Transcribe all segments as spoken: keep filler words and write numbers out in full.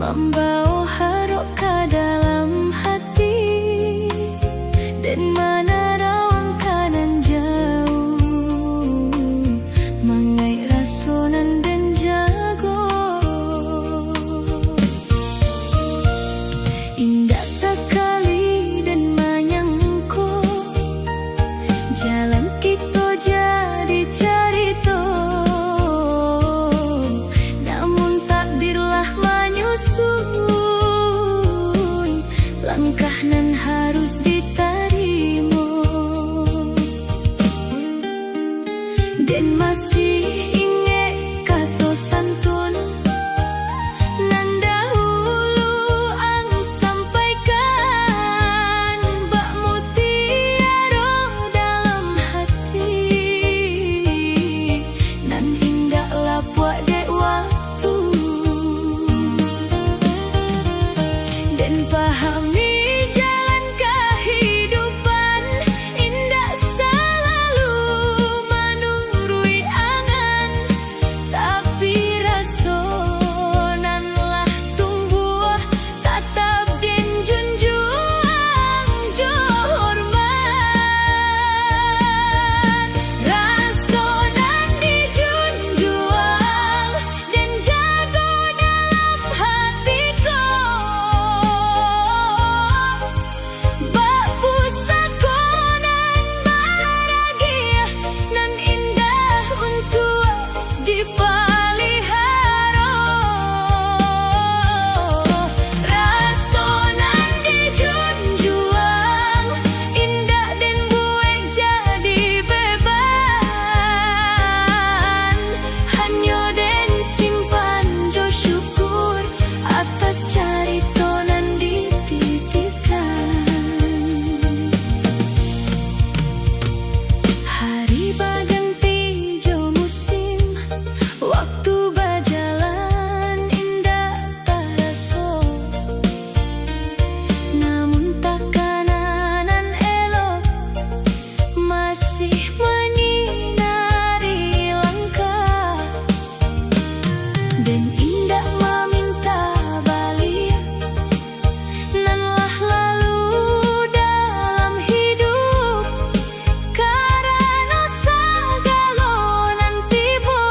Mambawo harok ka dalam hati, den manarawang ka nan jauah, mangaik raso nan den jago. Indak sakali den manyangko, jalan kito jadi carito, namun takdir lah manyusun langkah nan harus ditarimo. Den masih ingek kato santun nan dahulu ang sampaikan, bak mutiara dalam hati, nan indak lapuak dek waktu. Den pahami jalan kahidupan indak salalu manuruik angan, tapi raso nan lah tumbuah tatap den junjuang jo hormat. Raso nan dijunjuang den jago dalam hati ko, bak pusako nan baragiah, nan indah untuak dipaliharo. Raso nan dijunjuang indak den buek jadi beban, hanyo den simpan jo syukur atas carito nan dititipkan. Hari baganti jo musim, waktu bajalan indak taraso, namun takana nan elok masih manyinari langkah. Den indak maminta baliak nan lah lalu dalam hidup, karano sagalo nan tibo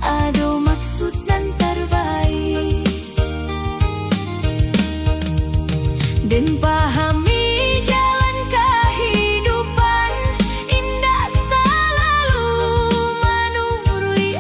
ado maksud nan tarbaik. Den pahami jalan kahidupan indak salalu manuruik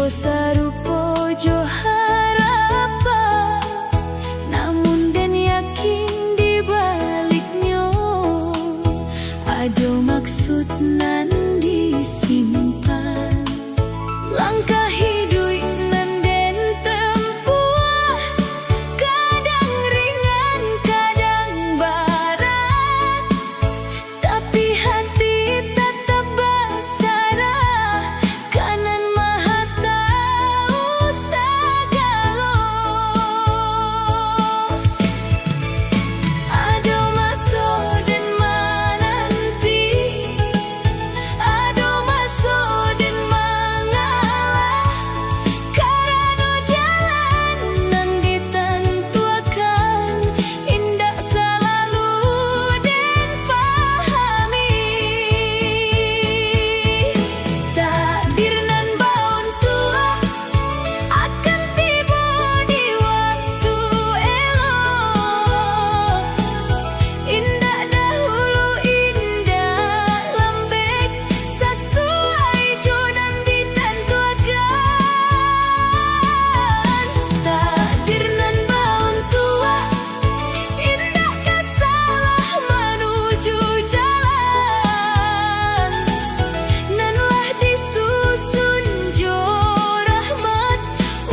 Sarupo jo harapan, namun den yakin di baliknyo ado maksud nan disimpan. Langkah iduik nan den tempuah, kadang ringan, kadang barat. Tapi hati tatap basarah ka Nan Maha Tahu sagalo. Ado maso den mananti, ado maso den mangalah, karano jalan nan ditantuakan indak salalu den pahami. Takdir nan bauntuak akan tibo di waktu elok. Indak dahulu, indak lambek, sasuai jo nan ditantuakan. Takdir nan bauntuak indak ka salah manuju jalan nan lah disusun jo rahmat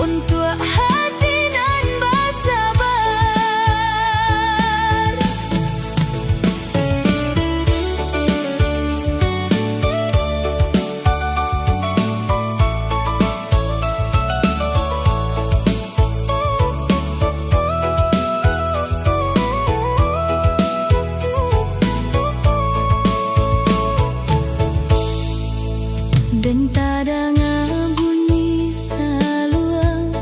untuak hati nan basabar. Den tadanga bunyi saluang,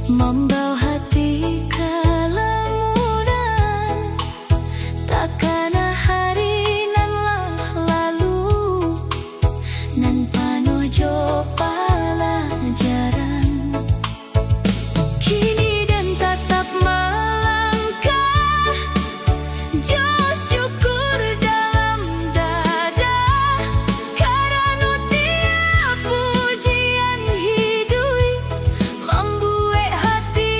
mambao hati ka lamunan. Takana hari nan lah lalu, nan panuah jo palajaran. Kini den tatap malangkah, jo syukur dalam dada, karano tiap ujian iduik mambuek hati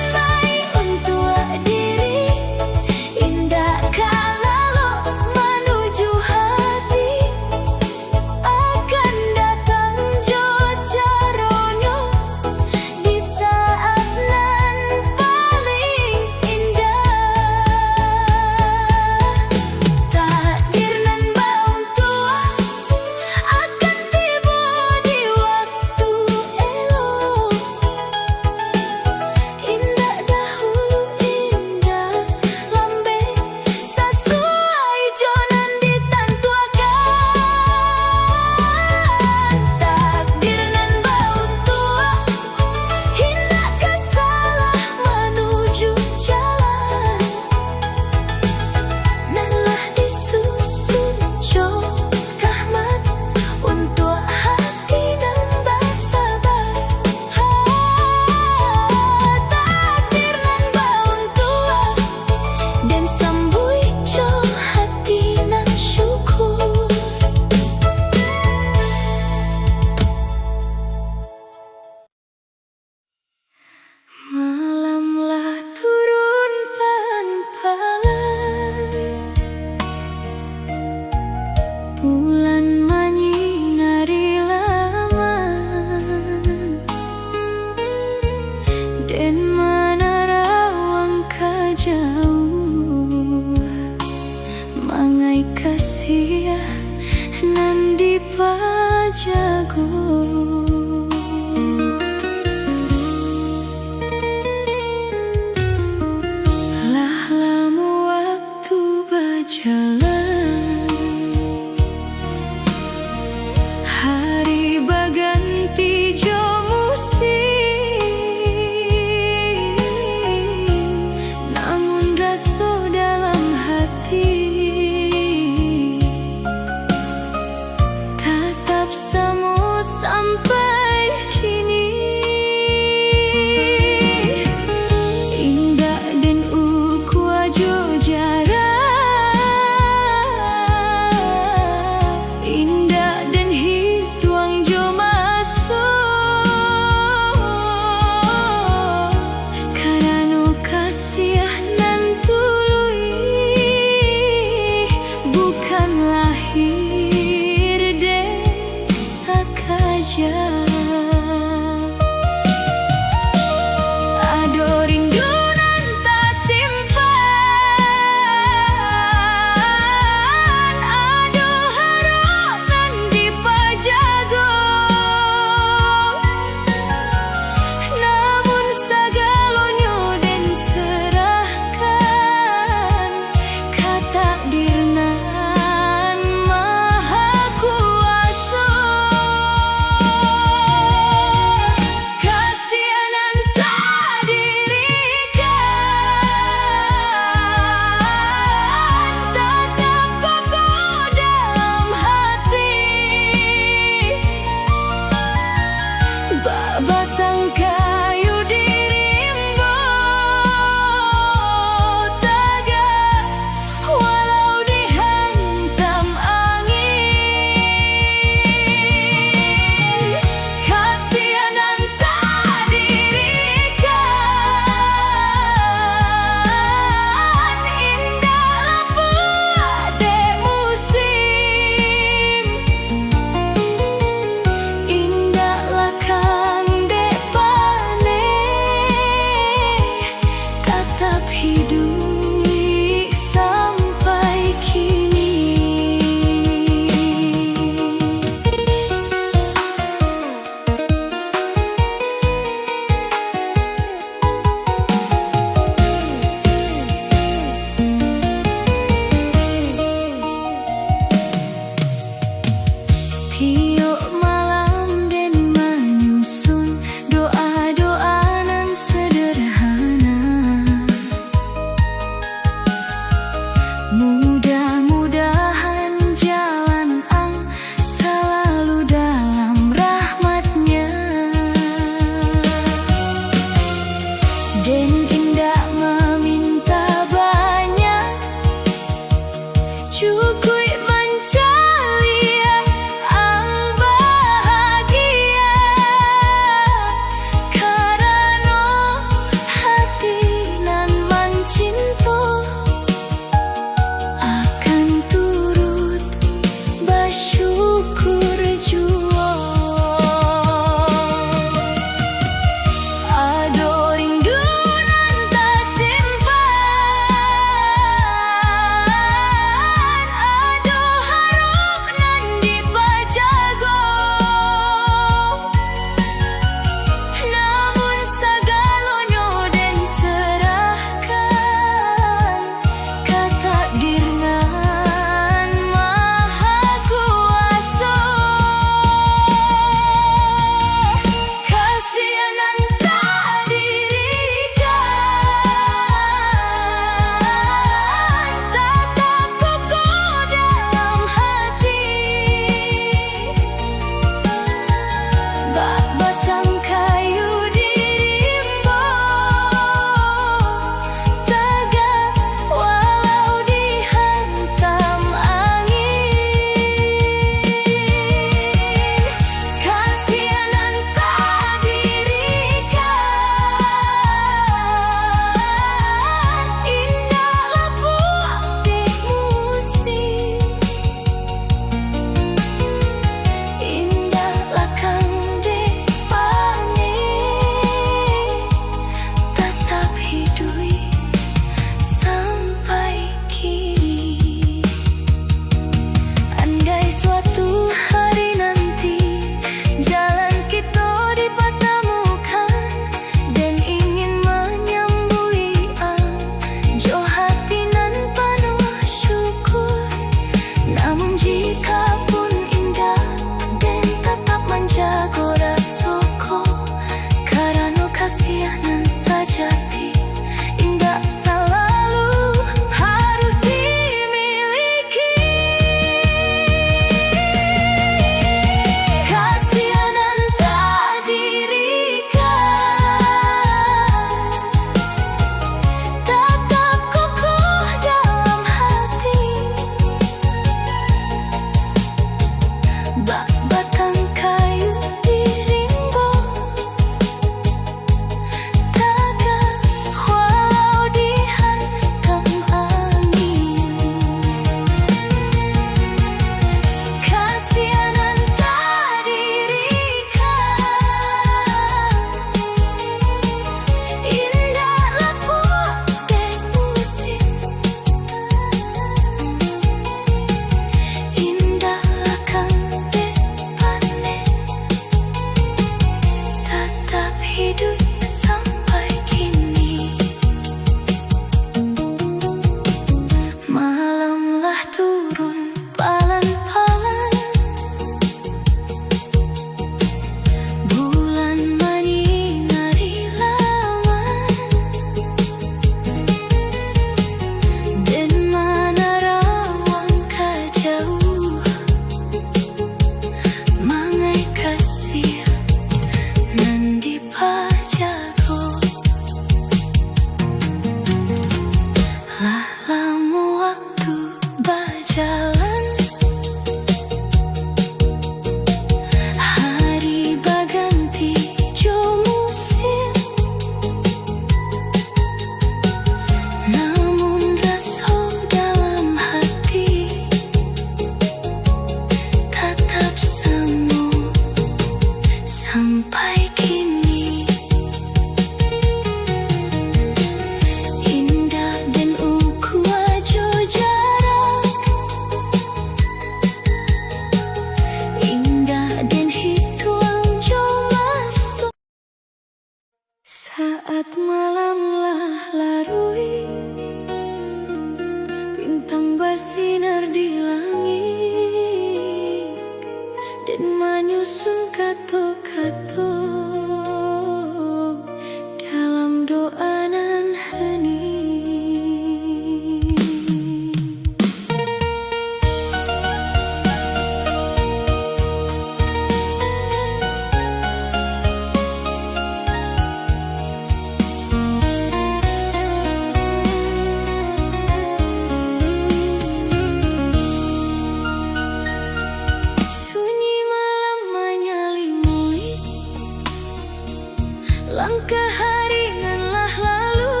Langkah hari nan lah lalu,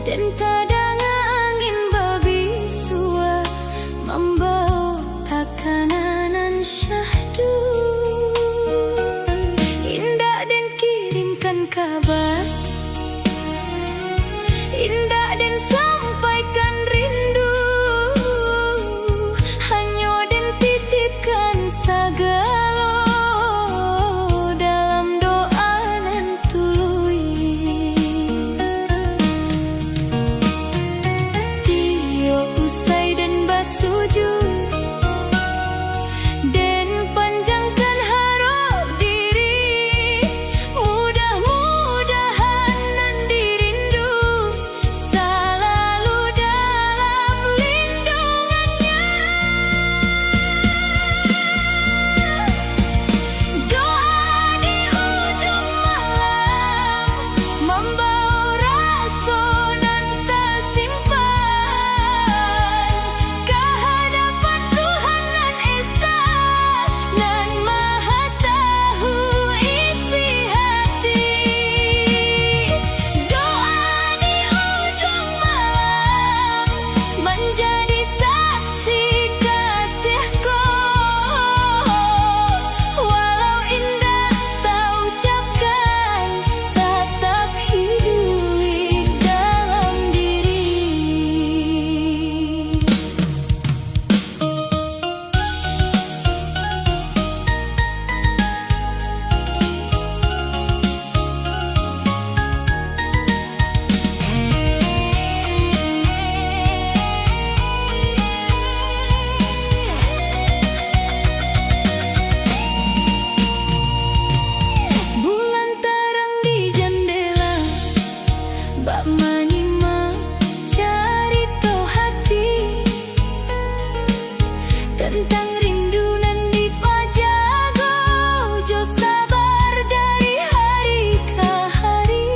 den tadanga angin babisuak, mambawa takanan nan syahdu. Indak den kirimkan kaba, indak den sampaikan rindu, hanyo den titipkan sagalo dalam doa nan tuluih. Tiok usai den basujud, den panjangkan harok diri, mudah-mudahan nan dirindu salalu dalam lindungan-Nya. Doa di ujung malam, mambawa raso nan tasimpan ka hadapan Tuhan nan Esa, nan Maha Tahu isi hati. Doa di ujung malam manjadi saksi kasih ko, walau indak taucapkan, tatap hiduik dalam diri. Bulan tarang di jandela, bak manyimak carito hati, tantang rindu nan dipajago jo sabar dari hari ka hari.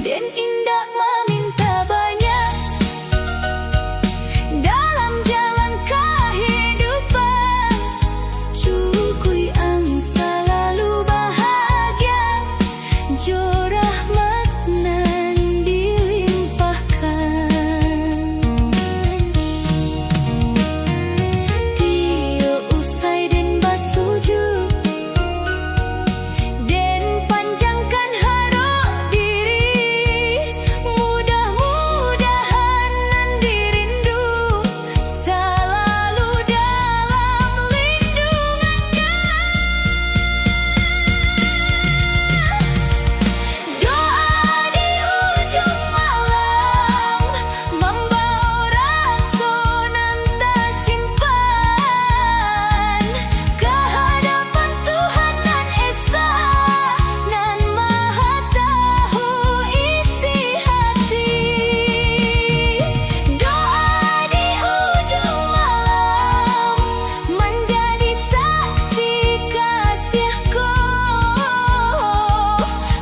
Den indak maminta banyak dalam jalan kahidupan, cukuik ang salalu bahagia jo rahmat nan dilimpahkan. Tiok usai den basujud, den panjangkan harok diri, mudah-mudahan nan dirindu salalu dalam lindungan-Nya. Doa di ujung malam, mambawa raso nan tasimpan ka hadapan Tuhan nan Esa, nan Maha Tahu isi hati. Doa di ujung malam manjadi saksi kasih ko,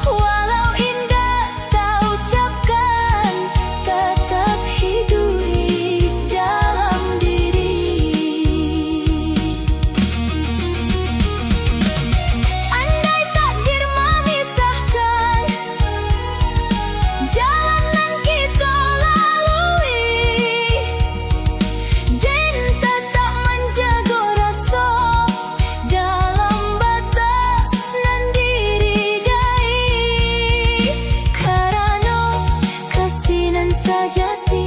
walau indak taucapkan, tatap hiduik dalam diri. Andai takdir mamisahkan jalan nan kito lalui, den tatap manjago raso dalam batas nan diridai, karano kasih nan sajati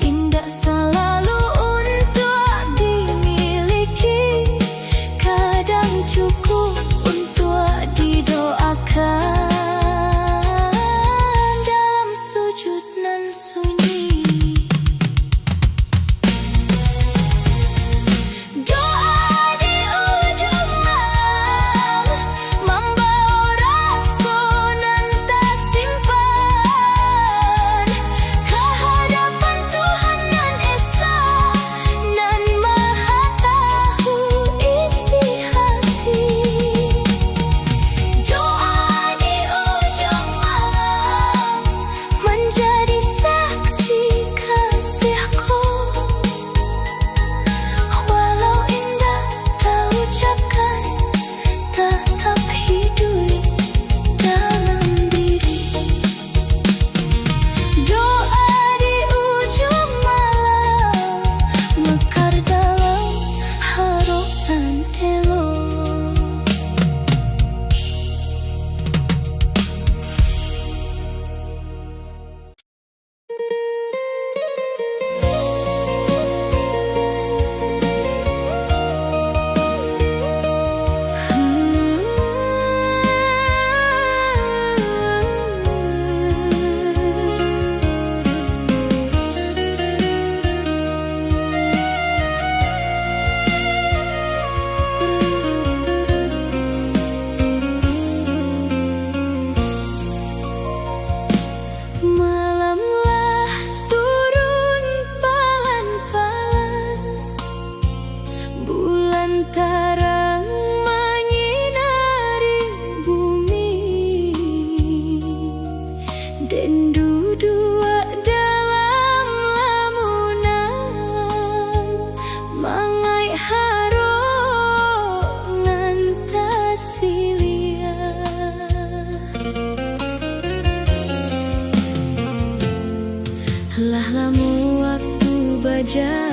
indak salalu untuak dimiliki, kadang cukuik untuak didoakan dalam sujud nan sunyi. Doa di ujung malam mambawa raso nan tasimpan ka hadapan Tuhan nan Esa, nan Maha Tahu isi hati. Jangan